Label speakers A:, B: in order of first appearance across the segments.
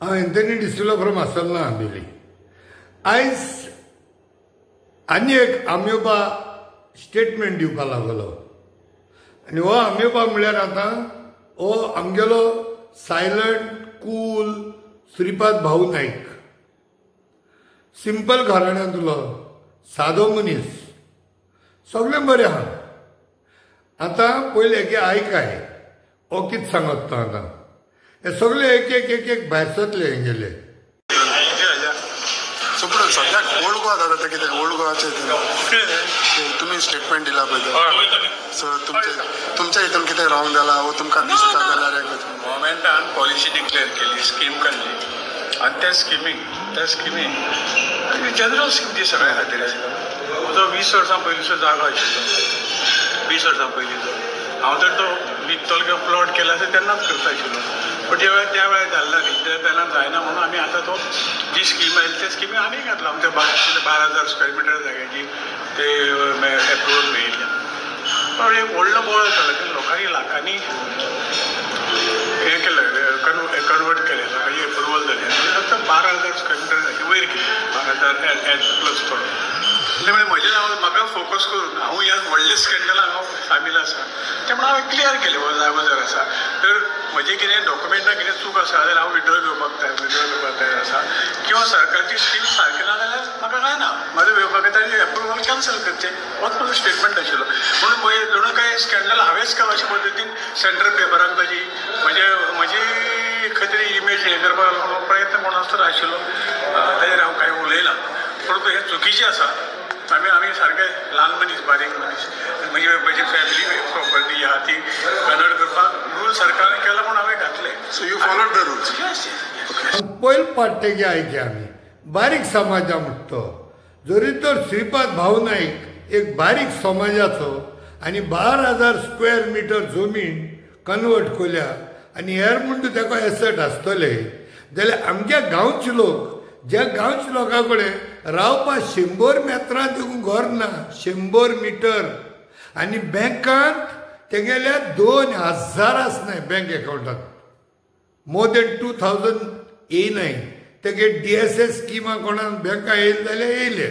A: हांव Anthony D'Silva from आसलना Ambelim. आयज आनी एक आम्योबा स्टेटमेंट दिवपाक लागलो आनी हो आम्योबा म्हणल्यार आतां हो आमगेलो सायलंट कूल श्रीपाद भाऊ नाईक. सिंपल घराण्यांतलो सादो मनीस, सगळें बरें आहा. आतां पयलें एक आयकाय हो कितें सांगत तो. आतां हे सगळे एक एक एक एक भायर सरले हेंगेले.
B: सद्याक ओल्ड गोवा जाता ते कितें ओल्ड गोवाचें तुमी स्टेटमेंट दिला पळय, सो तुमच्या हितून कितें रॉंग जाला वो तुमकां दिसता जाल्यार?
C: गव्हर्मेंटान पॉलिसी डिक्लेअर केली, स्कीम काडली आनी त्या स्किमीक जनरल स्कीम ती सगळ्या खातीर आशिल्लो. म्हजो 20 वर्सां पयलींचो जागो आशिल्लो, 20 वर्सां पयलींचो. हांव तर तो विकतलो किंवा प्लॉट केला आसा तेन्नाच करता आशिल्लो, पूण ज्या वेळार त्या वेळार जालें ना न्ही, तेन्ना जायना म्हणून आमी आतां तो जी स्कीम आयली त्या स्किमी आमी घातला. आमच्या 12,000 स्क्वेअर मिटर जाग्याची ते एप्रुवल मेळिल्लें. पण एक व्हडलो बोळ जालो की लोकांनी लाखांनी हें केलें, कन्वर्ट केलें, लोकांची एप्रुवल जालें. फक्त 12,000 स्क्वेअर मिटर जागे वयर केली, 12,000 एज प्लस थोडो. त्यामुळे म्हजें हांव म्हाका फोकस करून हांव ह्या व्हडल्या स्कँडलाक हांव सामील आसा, त्यामुळे हांवें क्लियर केलें हो जागो जर आसा तर म्हजें कितें डॉक्युमेंटां कितें चूक आसा जाल्यार हांव विड्रॉ घेवपाक तयार, विड्रॉ करपाक तयार आसा. किंवा सरकारची स्कीम सारकी ना जाल्यार म्हाका कांय ना, म्हाजो घेवपाक ताजी एप्रुवल कॅन्सल करचें, होच म्हजो स्टेटमेंट आशिल्लो. म्हणून म्हजें जणू काय स्कँडल हांवेंच केलो अशे पद्दतीन सेंट्रल पेपराक ताजी म्हजी खंय तरी इमेज हें करपाक प्रयत्न कोण आसतो आशिल्लो, ताजेर हांव कांय उलयना. परंतु हें चुकीचें आसा. आमी आमी सारके ल्हान मनीस, बारीक मनीस, म्हणजे म्हजी फॅमिली प्रॉपर्टी आहा ती कन्वर्ट करपाक रूल सरकारान केला म्हूण हांवें घातले.
B: So you followed the rules?
A: पयलो पार्ट तेगे आयके आमी बारीक समाजा म्हणटा. जरी तर श्रीपाद भाऊ नाईक एक बारीक समाजाचो आनी 12,000 स्क्वेअर मिटर जमीन कन्वर्ट केल्या आनी हेर म्हणटा ताका एसट आसतले जाल्यार आमच्या गांवचे लोक, ज्या गांवच्या लोकां कडेन रावपाक 100 मेत्रां देखून घर ना, 100 मिटर, आनी बँकांत तेगेल्या 2,000 आसनाय बँक एकावंटात, मोर देन 2,000 येयनाय. तेगे DSS स्किमा कोणाक बँका येयले जाल्यार येयले.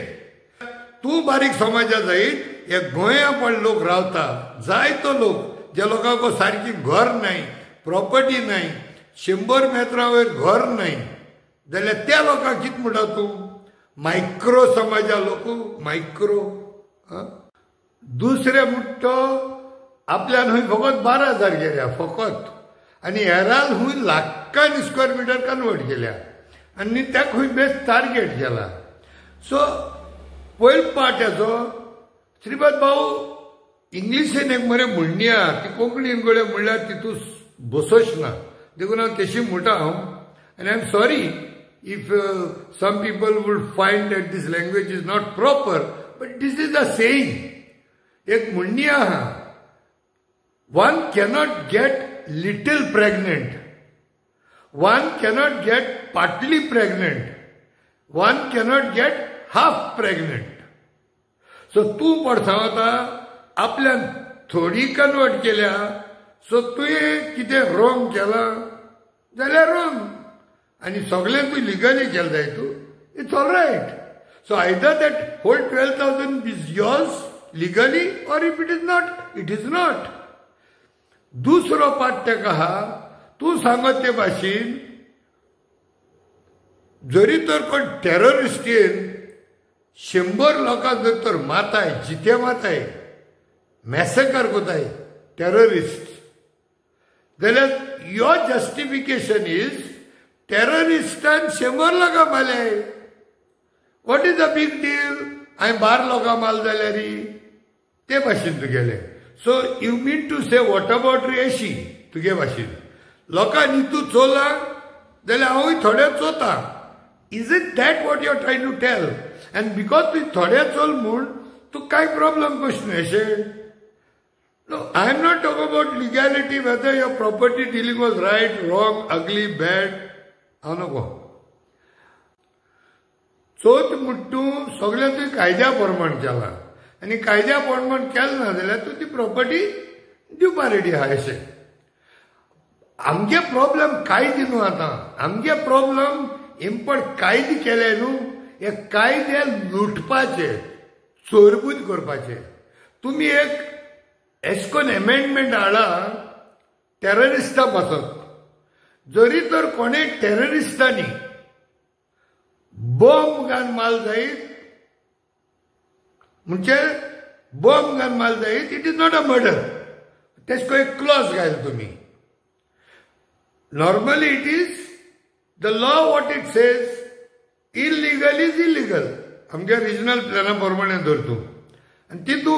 A: तूं बारीक समाजा जायत हे गोंया पण लोक रावता, जायतो लोक ज्या लोकांक सारकी घर नाय, प्रॉपर्टी नाय, 100 मेत्रां वयर घर नाय, जाल्यार त्या लोकांक कितें म्हणटा तूं? मायक्रो समाजा लोक, मायक्रो. दुसरें म्हणटा तो आपल्यान हूंय फकत 12,000 गेल्या फकत, आनी हेरान हूंय लाखांनी स्क्वेअर मिटर कन्वर्ट केल्या आनी ताका हूंय बेस्ट टार्गेट केला. सो पयलो पार्ट हेजो श्रीपाद भाऊ इंग्लिशीन एक मरे म्हणणी आहा, ती कोंकणीन कडेन म्हणल्यार तितून बसोच ना, देखून हांव तशी म्हणटा हांव. And I am sorry if some people would find that this language is not proper, but this is a saying. एक म्हणणी आहा, one cannot get little pregnant, one cannot get partly pregnant, one cannot get half pregnant. So तूं पडसावता आपल्यान थोडी convert केल्या, so तुवें कितें wrong केलां जाल्यार रॉंग, आनी सगळें तूं लिगली केलें जाय तूं, it's all right. So either that whole 12,000 is yours legally or if it is not, it is not. दुसरो पार्ट ताका आहा, तूं सांगत ते भाशेन जरी तर कोण टेररिस्ट येवन 100 लोकांक जर तर माताय, जिते माताय, मॅसेकर कोताय टेररिस्ट, जाल्यार your justification is टेररिस्टान 100 लोकां मारले, what is the big deal? हांवें 12 लोकां मारले जाल्यार ते भाशेन तुगेलें. So you mean to say what about रेशी तुगे भाशेन लोकांनी तूं चोला जाल्यार हांवूय थोडे चोता. Is it that what you are trying to tell? And because तुवें थोडे चोल म्हूण तूं कांय प्रॉब्लम कशें न्हय अशें? No, I am not talking about legality, whether your property dealing was right, wrong, ugly, bad. हांव नको. चवथ म्हणटा तूं सगळें तुवें कायद्या प्रमाण केलां आनी कायद्या प्रमाण केलें ना जाल्यार तूं ती प्रॉपर्टी दिवपा रेडी आहा अशें. आमगे प्रॉब्लम कायदे न्हू आतां, आमगे प्रॉब्लम इम्पॉर्ट कायदे केले न्हू, हे कायदे लुटपाचे, चोरबूत करपाचे. तुमी एक एस्कोन एमेंडमेंट हाडला टेररिस्टा पासत, जरी तर कोणें टेररिस्टांनी बॉम्ब घालून माल जायत, म्हणजे बॉम्ब घालून माल जायत, it is not a murder. तेजको एक क्लॉज घायल तुमी. Normally it is the law what it says, illegal is illegal. आमगे रिजनल प्लॅना प्रमाणे धर तूं, आनी तितू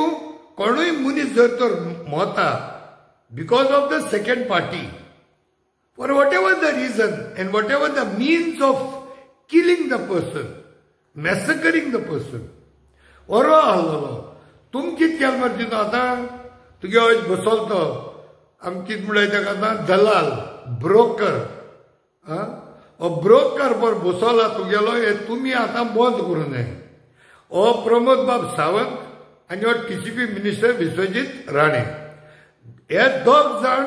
A: कोणूय मनीस जर तर Mota because of the second party for whatever the reason and whatever the means of killing the person, massacring the person, ओरो आहलोलो. तुम कित केलें मरे तितू आतां तुगे हय बसोल तो आमी कितें म्हणल्यार ताका आतां दलाल, ब्रोकर, हो ब्रोकर पर बसोला तुगेलो, हे तुमी आतां बंद करूं जाय. हो प्रमोद बाब सावंत आनी हो TCP minister Vishwajit Rane, हे दोग जाण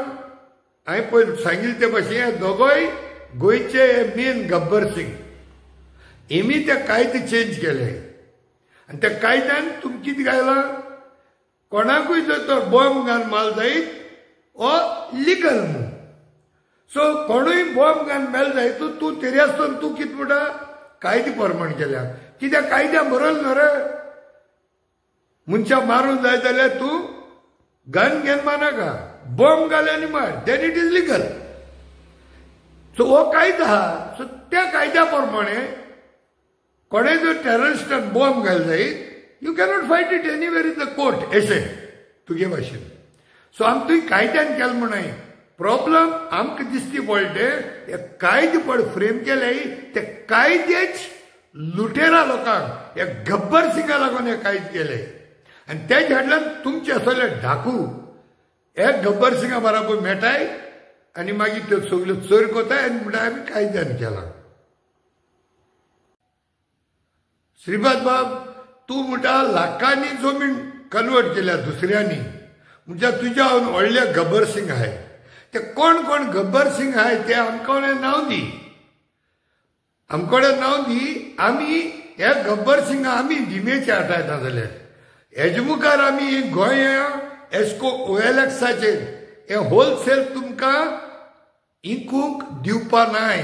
A: हांवें पयर सांगिल्ले ते भाशेन, हे दोगोय गोंयचे हे मेन गब्बर सिंग. हेमी ते कायदे चेंज केले आनी त्या कायद्यान तुमी कितें घायलां, कोणाकूय जर तो बॉम्ब घालून माल जायत हो लिगल न्हू. सो कोणूय बॉम्ब घालून मेल जायत तूं तरी आसतना तूं कितें म्हणटा कायदे प्रमाण केल्या, कित्याक कायद्या बरोवल न्हू रे. मनशां मारूंक जाय जाल्यार तूं गन घेवन मारनाका, बॉम्ब घाल आनी मार, then it is legal. So हो कायदो आहा. सो त्या कायद्या प्रमाणे कोणें जर टेररिस्टान बॉम्ब घाल जायत, you cannot fight it anywhere in the court, अशें तुगे भाशेन. सो आम तुवें कायद्यान केलें म्हणून प्रॉब्लम आमकां दिसती पडटे, हे कायदे पड फ्रेम केले ते कायदेच लुटेरा लोकांक, हे गब्बर सिंगा लागून हे कायदे केले. आनी तेज हाडल्यान तुमचे असले डाकू हे गब्बर सिंगा बराबर मेळटाय आनी मागीर त्यो सगल्यो चोर कोताय आनी म्हणटा आमी कायद्यान केला. श्रीपाद बाब, तूं म्हणटा लाखांनी जमीन कन्वर्ट केल्या दुसऱ्यांनी, म्हणजे तुज्या व्हडले गब्बर सिंग आहाय, ते कोण कोण गब्बर सिंग आहाय ते आमकां नांव दी, आमकडे नांव दी. आमी हे गब्बर सिंग आमी दिमेचे हाडटाय जाल्यार हेजे मुखार आमी गोंय एस्को ओएलएक्साचेर हे होलसेल तुमकां इकूंक दिवपा नाय.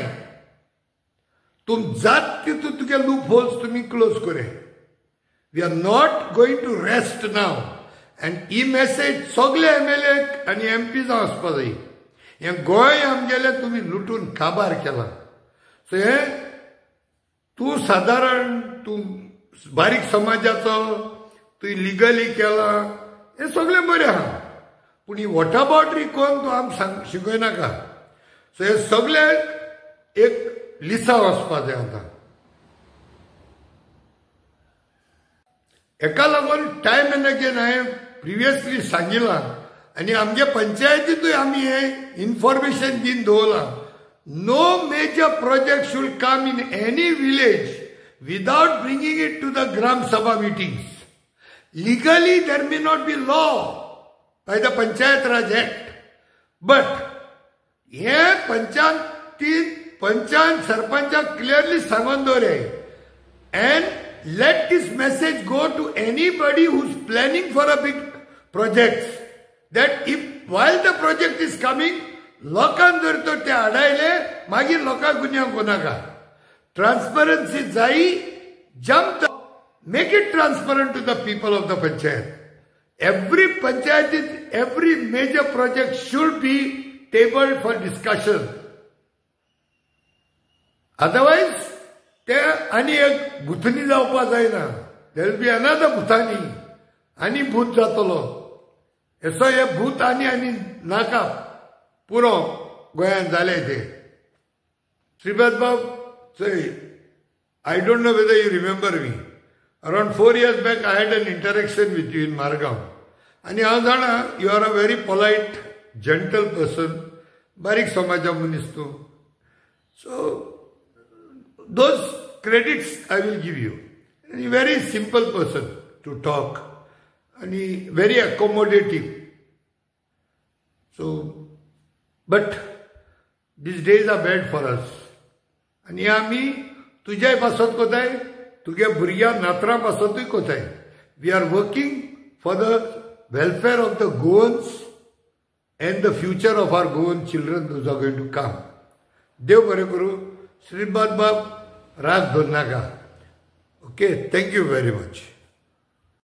A: तुम जात तितून तुगे लूप होल्स तुमी क्लोज करे. We are not going to rest now. आनी ही मॅसेज सगळे एमएलए आनी एमपी जावन वचपा जाय. हें गोंय आमगेलें तुमी लुटून काबार केलां. सो हें तूं सादारण तूं बारीक समाजाचो तुवें लिगली केलां हें सगळें बरें आहा, पूण ही वॉटाबावटरी कोण तूं आमकां सांग शिकयनाका. सो हें सगळें एक लिसांव वचपा जाय आतां. हेका लागून टायम एंड अगेन हांवें प्रिवियसली सांगिलां आनी आमगे पंचायतींतूय आमी हें इन्फॉर्मेशन दिवन दवरलां. No major project should come in any village without bringing it to the Gram Sabha meetings. Legally there may not be law by the Panchayat Raj Act, but हे panchayat सरपंचाक clearly सांगून दवरे and let this message go to anybody who is planning for a big project that if while the project is coming लोकांक जर तर ते आडायले मागीर लोकांक गुन्यांव कोनाका. Transparency जायी, jump, make it transparent to the people of the panchayat. Every panchayat, every major project should be tabled for discussion. Otherwise ते आनी एक भुतनी जावपा जायना. There will be another Bhutani आनी भूत जातलो. असो हे भूत आनी आनी नाका पुरो गोंयांत जालें ते. श्रीपाद बाब, चय, I don't know whether you remember me. Around 4 years back I had an interaction with you in Margao. आनी हांव जाणा you are a very polite, gentle person, बारीक समाजा मनीस तूं. So those credits I will give you. Very simple person to talk आनी very accommodative. So but These days are bad for us. आनी आमी तुज्याय पासत कोताय, तुगे भुरग्यां नातरां पासतूय कोताय. We are working for the welfare of the Goans and the future of our Goan children those are going to come. देव बरें करूं. श्रीपाद बाब, राग धरनाका. Okay, thank you very much.